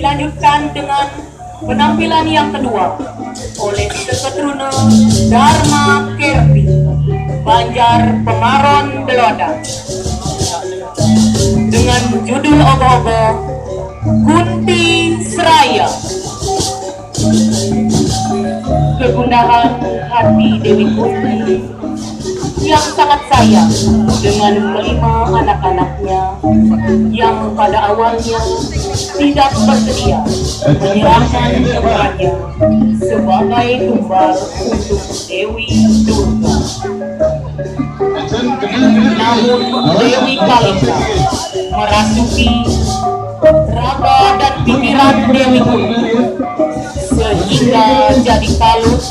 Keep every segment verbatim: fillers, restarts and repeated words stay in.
Dilanjutkan dengan penampilan yang kedua oleh Seketruna Dharma Kerti, Banjar Pemaron Belodan, dengan judul ogoh-ogoh Kunti Seraya. Kegundahan hati Dewi Kunti yang sangat sayang dengan kelima anak-anaknya yang pada awalnya tidak bersedia menyerahkan putranya sebagai tumbal untuk Dewi Durga. Namun Dewi Kalista merasuki raga dan pikiran Dewi Kunti, sehingga jadi kalut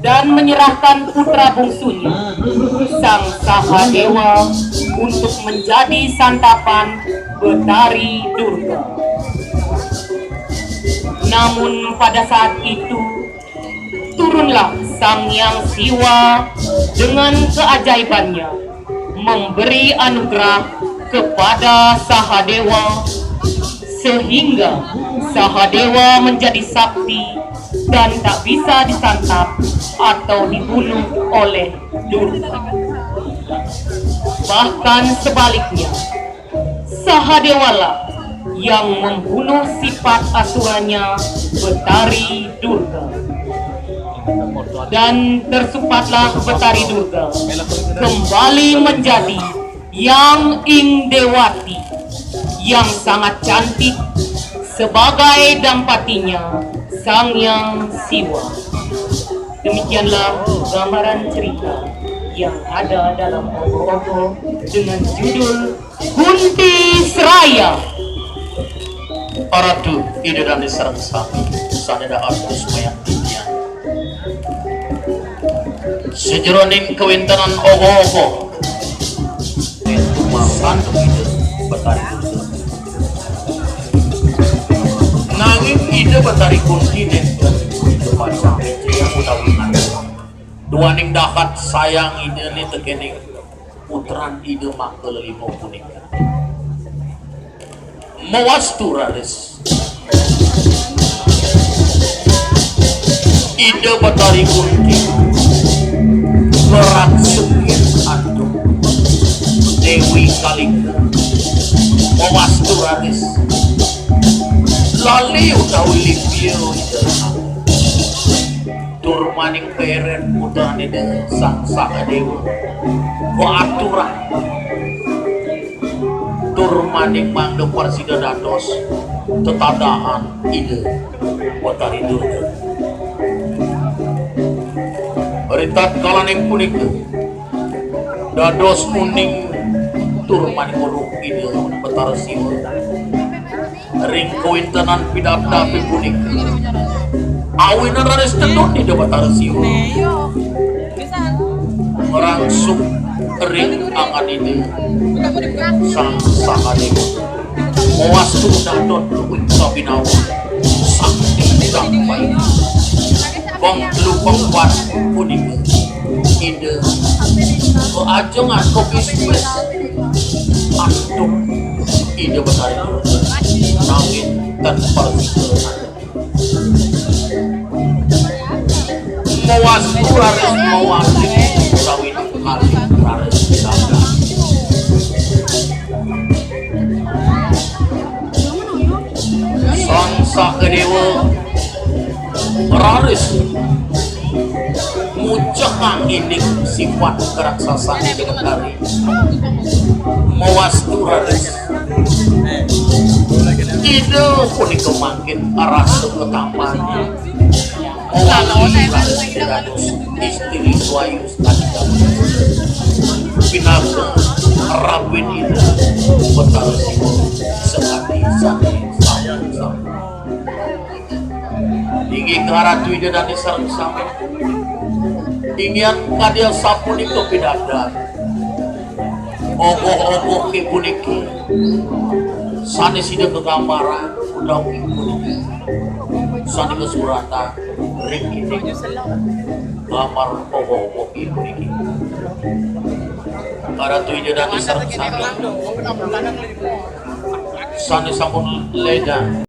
dan menyerahkan putra bungsunya, Sang Sahadewa, untuk menjadi santapan Betari Durga. Namun pada saat itu, turunlah Sang Yang Siwa dengan keajaibannya, memberi anugerah kepada Sahadewa, sehingga Sahadewa menjadi sakti dan tak bisa disantap atau dibunuh oleh Durga. Bahkan sebaliknya, Sahadewalah yang membunuh sifat asuranya Betari Durga. Dan tersupatlah Betari Durga kembali menjadi Yang Ing Dewati yang sangat cantik sebagai dampatinya Sang Yang Siwa. Demikianlah gambaran cerita yang ada dalam ogoh-ogoh dengan judul Kunti Seraya. Aratu, Ida Dane sareng sami, saneda artus mayang titiang. Sajeroning kawéntenan ogoh-ogoh, santuk Ida Betari Kunti. Nanging Ida Betari Kunti nénten Ida pacang ngécéang utawi ngantuk. Duaning dahat sayang Ida netekéning putran Ida maka lelima punika. Mawastu raris. Ida Betari Kunti ngrangsukin antuk Dewi Kalista. Mawastu raris. Lali utawi limpia Ida. Tur maning pérén putrané Sang Sahadewa. Kaaturang. Tur maning mangda prasida dados tetadahan Ida Betari Durga. Ritatkalaning punika dados uning tur maning weruh Ida Betara Siwa. Ring kawéntenan pidabdabé punika, awinan raris tedun Ida Betara Siwa ngrangsuk ring angan Ida Sang Sahadewa. Mawastu dados luwih kabinawa sakti sang payu. Bang lubang wat punika Ida kaajengan kapispis antuk Ida Betari Durga. Nanging tan prasida. Mawastu raris mawali utawi kalih raris dagang. Sang Sahadewa raris mucekang ining sifat karaksasaan Ida Betari. Mawastu raris. Ida punika mangkin rasa ketampan. Mawastu raris dados istri suayu. Pinaka rabin Ida Betara Siwa sakadi sané sampun. Inggih Ratu Ida dané sareng sami. Inggihan kadi asapunika pidabdab. Ogoh-ogoh puniki sané sida kegambaran utawi puniki sané kesuratan ring dinding gambar ogoh-ogoh puniki. Ratu Ida dané sareng sami sané sampun lédang.